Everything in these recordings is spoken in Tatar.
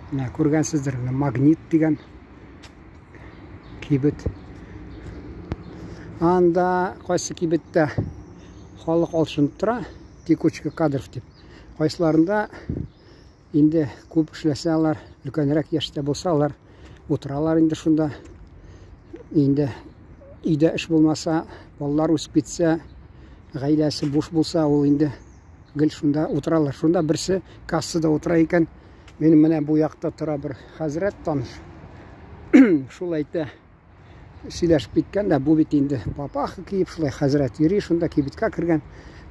Менә күргәнсездер, менә Магнит дигән кибет. Анда кайсы кибеттә халык алшынып тора, текучка кадров дип. Кайсыларында инде күп эшләсә алар, өлкәнрәк яшьтә булса алар утыралар инде шунда. Инде өйдә эш булмаса, балалар үсеп китсә, гаиләсе буш булса, ул инде гел шунда утыралар. Шунда берсе кассада утыра икән. Минем менә бу якта тора бер хәзрәт таныш. Шул әйтә, сөйләшеп киткән дә, бу бит инде папаха киеп, шулай хәзрәт йөри, шунда кибеткә кергән.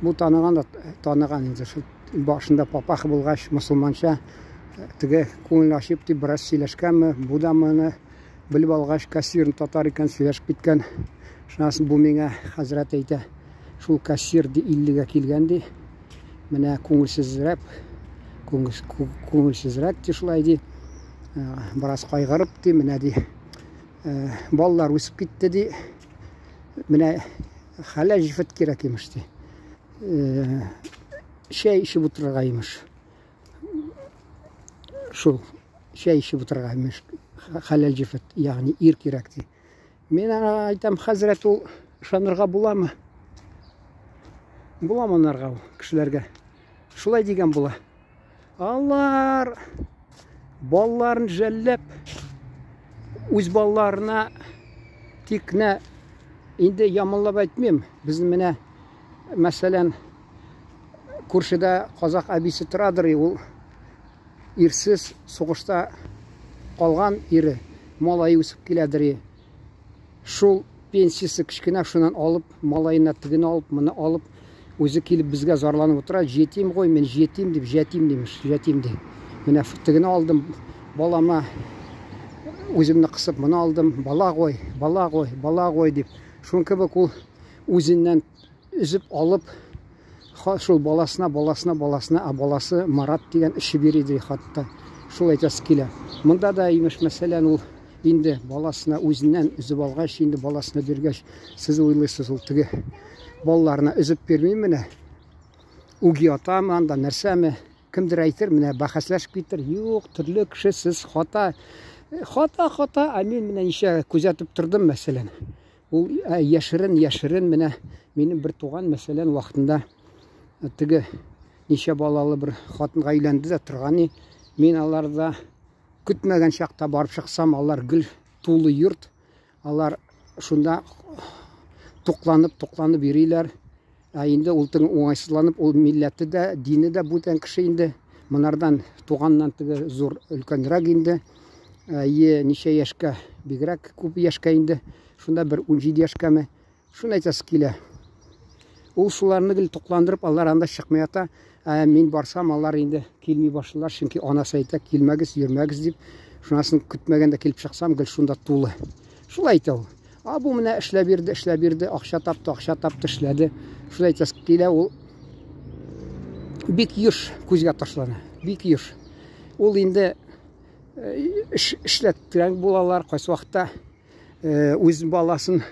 Бу таныган да таныган инде, шул башында папаха булгач, мосылманча теге күңел ачып дип бераз сөйләшкәнме, бу да моны белеп алгач, кассирны татар икән, сөйләшеп киткән. Шуннан соң бу миңа хәзрәт әйтә, шул кассир ди 50-гә килгән ди. Менә күңелсезрәк, күңелсезрәк ди шулай ди. Бераз кайгырып ди, менә ди. Балалар үсеп китте ди. Менә хәләл җефет кирәк имеш ди. Чәй эчеп утырырга имеш. Шул чәй эчеп утырырга имеш. Хәләл җефет, ягъни ир кирәк ди. Мин аңа әйтәм, хәзрәт, ул ышанырга буламы? Буламы анарга ул кешеләргә? Шулай дигән була. Алар балларын жәлләп, үз балларына тик нә инде яманлап әйтмим. Безнең менә, мәсәлән, күршедә казак әбисе торадыр, ул Ирсез сугышта калган ире, малае үсеп киләдер. Шул пенсиясе кечкенә, шуннан алып, малаена тегене алып, моны алып, үзе килеп безгә зарланып утыра, җетим гой, мин җетим дип, җәтим димеш, җәтим ди. Менә тегене алдым, балама үземне кысып моны алдым, бала гой, бала гой, бала гой дип. Шуның кебек ул үзеннән өзеп алып, шул баласына, баласына, баласына, ә баласы Марат дигән эчеп йөри ди хатта. Шул әйтәсе килә. Монда да имеш, мәсәлән, ул инде баласына үзеннән өзеп алгач, инде баласына биргәч, сез уйлыйсыз, ул теге балаларына өзеп бирми менә. Үги атамы анда, нәрсәме? Кемдер әйтер, менә бәхәсләшеп китер. Юк, төрле кеше, сез хата. Хата, хата, ә мин менә ничә күзәтеп тордым, мәсәлән. Ул яшерен, яшерен менә минем бер туган, мәсәлән, вакытында теге ничә балалы бер хатынга өйләнде дә торган. Мин аларда көтмәгән чакта барып чыксам, алар гел тулы йорт. Алар шунда тукланып, тукланып йөриләр. Ә инде ул теге уңайсызланып, ул милләте дә, дине дә бүтән кеше инде. Монардан туганнан теге зур өлкәнрәк инде. Е, ничә яшькә, бигрәк күп яшькә инде. Шунда бер 17 яшькәме. Шуны әйтәсе килә. Ул шуларны гел тукландырып, алар анда чыкмый ята. Ә мин барсам, алар инде килми башлыйлар, чөнки анасы әйтә, килмәгез, йөрмәгез дип. Шуннан соң көтмәгәндә килеп чыксам, гел шунда тулы. Шулай әйтә ул. А бу менә эшләп бирде, эшләп бирде, акча тапты, акча тапты, эшләде. Шулай әйтәсе килә, ул бик еш күзгә ташлана, бик еш. Ул инде эш эшләткән булалар, кайсы вакытта үз баласын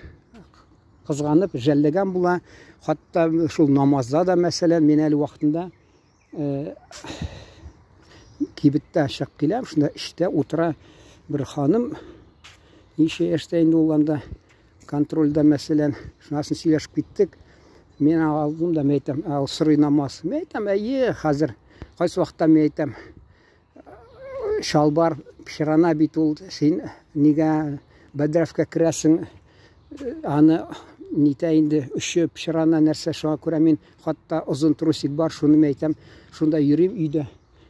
кызганып, жәлләгән була. Хатта шул намазда да, мәсәлән, мин әле вакытында кибеттә чыгып киләм, шунда эчтә утыра бер ханым, ничә яшьтә инде ул анда, контрольдә, мәсәлән, шунасын сөйләшеп киттек. Мин аңа алдым да, мин әйтәм, ә ул сорый намаз. Мин әйтәм, әйе, хәзер кайсы вакытта мин әйтәм, чалбар пычрана бит ул, син нигә бәдрәфкә керәсең, аны нитә инде, өче пычрана нәрсә, шуңа күрә мин хатта озын трусик бар, шуны мин әйтәм, шунда йөрим өйдә,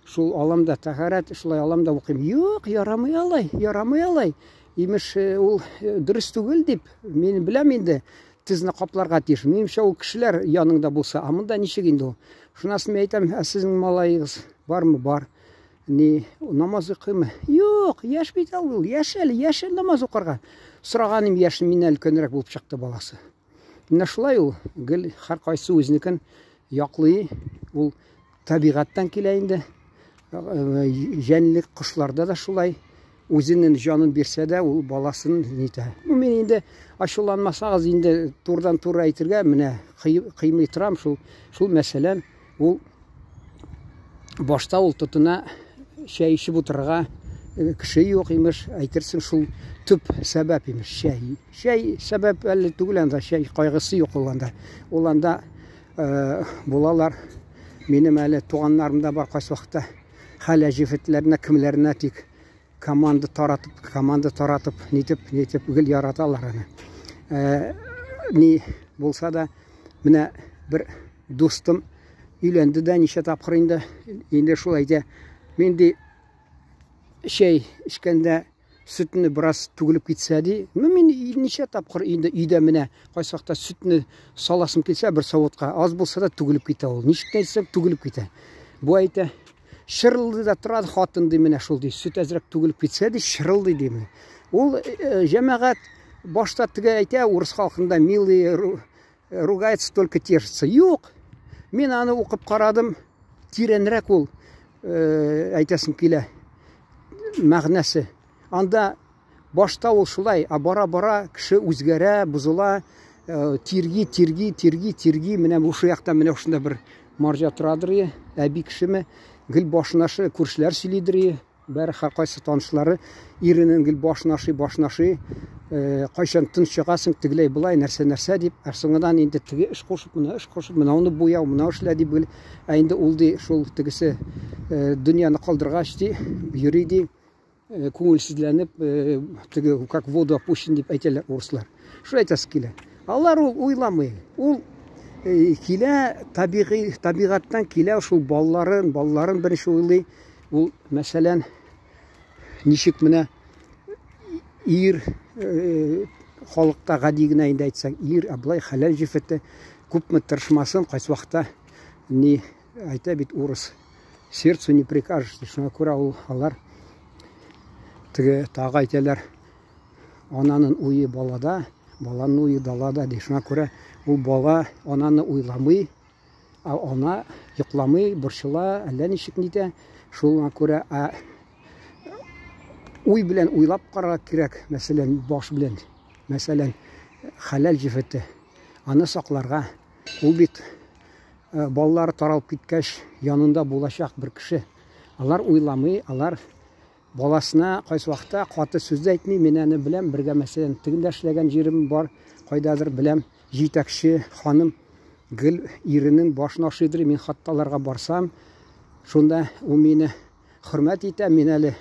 шул алам да тәһарәт, шулай алам да укыйм. Юк, ярамый алай, ярамый алай. Имеш, ул дөрес түгел дип, мин беләм инде, тезне капларга тиеш. Минемчә, ул кешеләр яныңда булса, ә монда ничек инде ул? Шуннан соң мин әйтәм, ә сезнең малаегыз бармы? Бар. Ни, намаз укыймы? Юк, яшь бит ул, яшь әле, яшь әле намаз укырга. Сораганым яшь миннән өлкәнрәк булып чыкты баласы. Менә шулай ул, гел һәркайсы үзенекен яклый, ул табигатьтән килә инде. Җәнлек, кошларда да шулай. Үзенең җанын бирсә дә, ул баласын нитә. Ну, мин инде ачуланмасагыз, инде турыдан-туры әйтергә, менә кыймый торам шул, шул мәсәлән, ул башта ул тотына чәй эчеп утырырга. Кеше юк имеш, әйтерсең шул төп сәбәп имеш, чәй. Чәй сәбәп әле түгел анда, чәй кайгысы юк ул анда. Ул анда булалар. Минем әле туганнарым да бар кайсы вакытта хәлә җефетләренә, кемләренә тик команда таратып, команда таратып, нитеп, нитеп гел яраталар аны. Ни булса да, менә бер дустым өйләнде дә ничә тапкыр инде, инде шул әйтә, мин ди чәй эчкәндә сөтне бераз түгелеп китсә ди, ну мин ничә тапкыр инде өйдә менә кайсы вакытта сөтне саласым килсә бер савытка, аз булса да түгелеп китә ул. Ничек тә әйтсәң түгелеп китә. Бу әйтә, чырылдый да тора хатын ди менә шул ди. Сөт әзрәк түгелеп китсә ди, чырылдый ди менә. Ул җәмәгать башта теге әйтә, урыс халкында милый ругается, только тешится. Юк. Мин аны укып карадым. Тирәнрәк ул әйтәсем килә мәгънәсе. Анда башта ул шулай, а бара-бара кеше үзгәрә, бозыла, тирги, тирги, тирги, тирги. Менә бу шу якта менә шунда бер марҗа торадыр, әби кешеме, гел башын ашы, күршеләр сөйлидер, бәре һәркайсы танышлары иренең гел башын ашый, башын ашый, кайчан тын чыгасың, тегеләй болай, нәрсә нәрсә дип, ә соңыннан инде теге эш кушып, моны эш кушып, менә аны буяу, моны эшлә дип гел, ә инде ул ди, шул тегесе дөньяны калдыргач ди, йөри ди, күңелсезләнеп, теге как воду опущен дип әйтәләр урыслар. Шул әйтәсе килә. Алар ул уйламый. Ул килә табигый, табигатьтән килә шул балларын, балларын беренче уйлый. Ул, мәсәлән, ничек менә ир халыкта гади генә инде әйтсәң, ир, ә болай хәләл җефете күпме тырышмасын, кайсы вакытта ни әйтә бит урыс, сердцу не прикажешь, шуңа күрә ул алар теге тагы әйтәләр, ананын уе балада, баланын уе далада ди. Шуңа күрә ул бала ананы уйламый, ә ана йокламый, борчыла, әллә ничек нитә. Шуңа күрә ә, уй белән уйлап карарга кирәк, мәсәлән, баш белән. Мәсәлән, хәләл җефете. Аны сакларга. Ул бит балалары таралып киткәч, янында булачак бер кеше. Алар уйламый, алар баласына кайсы вакытта каты сүз дә әйтми. Мин аны беләм, бергә мәсәлән, тегендә эшләгән җирем бар, кайдадыр беләм, җитәкче ханым гел иренең башын ашыйдыр. Мин хатта аларга барсам, шунда ул мине хөрмәт итә. Мин әле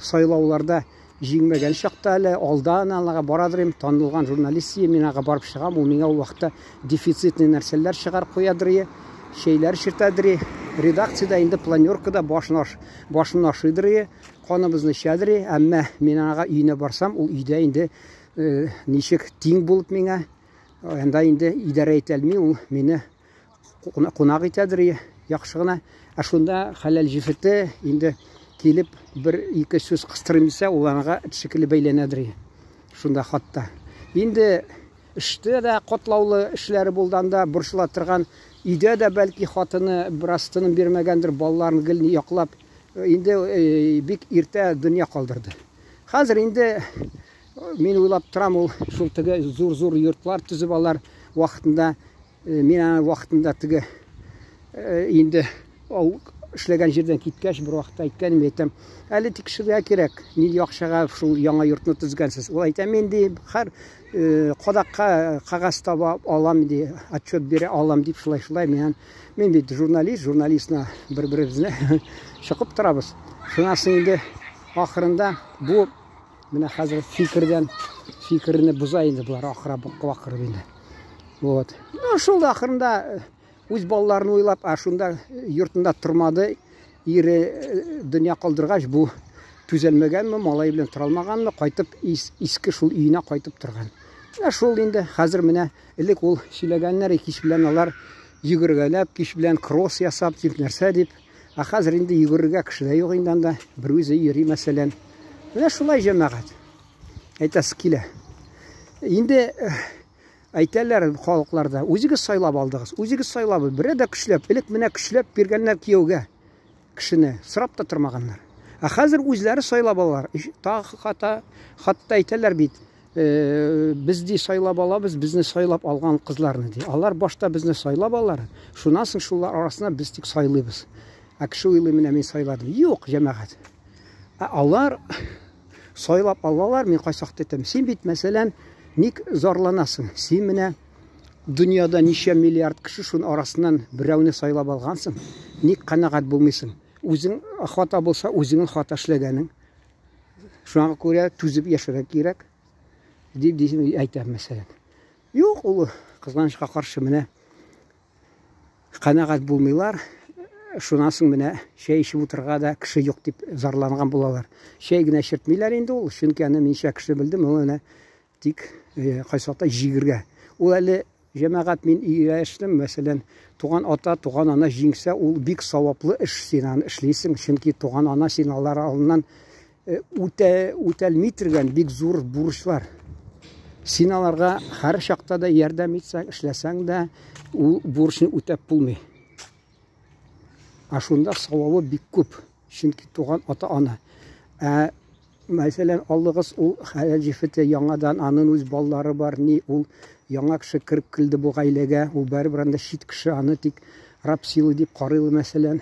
сайлауларда җиңмәгән чакта әле алдан аларга барадыр идем, танылган журналист мин ага барып чыгам, ул миңа ул вакытта дефицитный нәрсәләр чыгарып куядыр, чәйләр эчертәдер. Редакциядә инде планеркада башын аш, башын ашыйдыр, каныбызны эчәдер, әмма мин ага өенә барсам, ул өйдә инде ничек тиң булып миңа, анда инде идарә итә алмый, ул мине кунак итәдер яхшы гына. Ә шунда хәләл җефете инде килеп бер-ике сүз кыстырыйм дисә, ул аңа шикелле бәйләнәдер. Шунда хатта. Инде эштә дә катлаулы эшләре булды анда, борчыла торган. Өйдә дә бәлки хатыны бераз тыным бирмәгәндер, балаларын гел яклап, инде бик иртә дөнья калдырды. Хәзер инде мин уйлап торам, ул шул теге зур-зур йортлар төзеп алар вакытында, мин аны вакытында теге инде ул эшләгән җирдән киткәч, бер вакытта әйткәнем, әйтәм, әле тикшерергә кирәк, нинди акчага шул яңа йортны төзгәнсез. Ул әйтә, мин ди, һәр кадакка кәгазь таба алам ди, отчет бирә алам дип шулай-шулай. Мин бит журналист, журналистны бер-беребезне чокып торабыз. Шуннан соң инде ахырында бу менә хәзер фикердән фикерне боза инде болар ахыра бакырып инде. Вот. Ну, шул ахырында үз балаларын уйлап, ә шунда йортында тормады. Ире дөнья калдыргач, бу түзәлмәгәнме, малай белән тора алмаганмы, кайтып иске шул өенә кайтып торган. Менә шул инде хәзер менә элек ул сөйләгәннәр, кич белән алар йөгергәләп, кич белән кросс ясап дип нәрсә дип. Ә хәзер инде йөгерергә кеше дә юк инде анда, бер үзе йөри мәсәлән. Менә шулай җәмәгать. Әйтәсе килә. Инде әйтәләр халыкларда, үзегез сайлап алдыгыз, үзегез сайлап, бере дә көчләп, элек менә көчләп биргәннәр кияүгә кешене, сорап та тормаганнар. Ә хәзер үзләре сайлап алалар. Тагы хата, хатта әйтәләр бит, без ди сайлап алабыз, безне сайлап алган кызларны ди. Алар башта безне сайлап алалар, шуннан соң шулар арасына без тик сайлыйбыз. Ә кеше уйлый, менә мин сайладым. Юк, җәмәгать. Ә алар сайлап алалар, мин кайсы әйтәм, син бит, мәсәлән, ник зарланасың? Син менә дөньяда ничә миллиард кеше, шуның арасыннан берәүне сайлап алгансың. Ник канәгать булмыйсың? Үзең хата булса, үзеңнең хата эшләгәнең. Шуңа күрә түзеп яшәргә кирәк, дип әйтәм, мәсәлән. Юк, ул кызганычка каршы менә канәгать булмыйлар. Шуннан соң менә чәй эчеп утырырга да кеше юк дип зарланган булалар. Чәй генә эчертмиләр инде ул, чөнки аны мин ничә кеше белдем, ул әнә тик кайсы вакытта җигергә. Ул әле җәмәгать мин ияләштем, мәсәлән, туган ата, туган ана җиңсә, ул бик саваплы эш, син аны эшлисең, чөнки туган ана син алар алдыннан үтә үтәлми торган бик зур бурычлар. Син аларга һәр чакта да ярдәм итсәң, эшләсәң дә, ул бурычны үтәп булмый. Ә шунда савабы бик күп, чөнки туган ата-ана. Ә мәсәлән, алыгыз ул хәләл җефете яңадан, аның үз балалары бар, ни ул яңа кеше кереп килде бу гаиләгә, ул барыбер анда чит кеше, аны тик раб силы дип карыйлар, мәсәлән.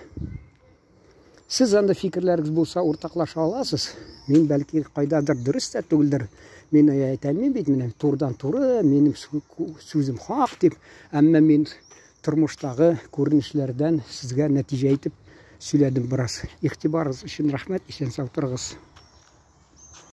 Сез анда фикерләрегез булса уртаклаша аласыз. Мин бәлки кайдадыр дөрес тә түгелдер. Мин әйтә алмыйм бит, менә турыдан-туры минем сүзем хак дип, әмма мин тормыштагы күренешләрдән сезгә нәтиҗә итеп сөйләдем бераз. Игътибарыгыз өчен рәхмәт, исән-сау торыгыз.